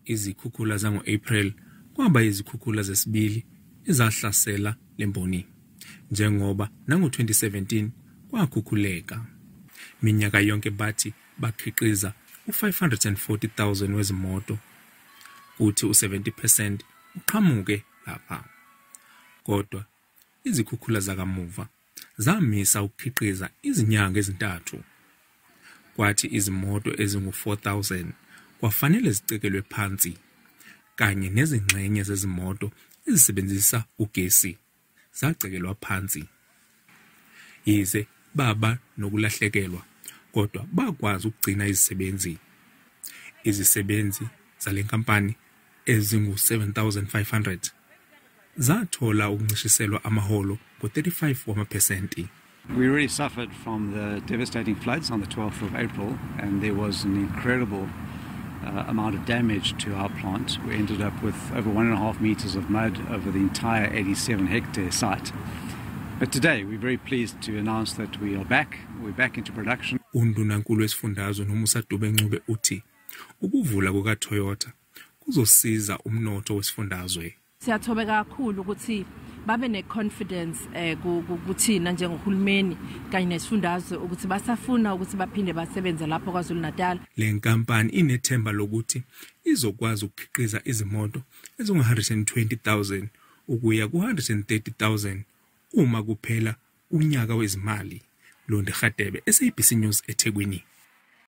Izikhukhula zango-April kwaba izikhukhula zesibili ezahlasela lemboni, njengoba nango-2017 kwakhukhuleka. Minyaka yonke bathi bakhiqiza u-540,000 wezimoto, kuthi u-70% uqhamuke lapha. Kodwa izikhukhula zakamuva zamisa ukukhiqiza izinyanga ezintathu, kwathi izimoto ezingu-4,000 kwafanele zicekelwe phansi, kanye nezingxenye zezimoto ezisebenzisa ugesi zacekelwa phansi. Yize baba nokulahlekelwa, kodwa bakwazi ukugcina izisebenzi. Izisebenzi zale nkampani ezingu-7,500 zathola ukuncishiselwa amaholo ngo-35 wamaphesenti. We really suffered from the devastating floods on the 12th of April, and there was an incredible amount of damage to our plant. We ended up with over 1.5 meters of mud over the entire 87 hectare site. But today we're very pleased to announce that we are back. We're back into production. Undunankulu wesifundazwe Nomusa Dube Ncube uthi ukuvula kuka-Toyota kuzosiza umnotho wesifundazwe. Siyathobeka kakhulu ukuthi babe ne-confidence kuthina njengohulumeni kanye nesifundazwe ukuthi basafuna ukuthi baphinde basebenze lapho KwaZulu Natal. Le nkampani inethemba lokuthi izokwazi ukukhiqiza izimoto ezingu-120,000 ukuya ku-130,000 uma kuphela unyaka wezimali. Londi Radebe, SABC News, eThekwini.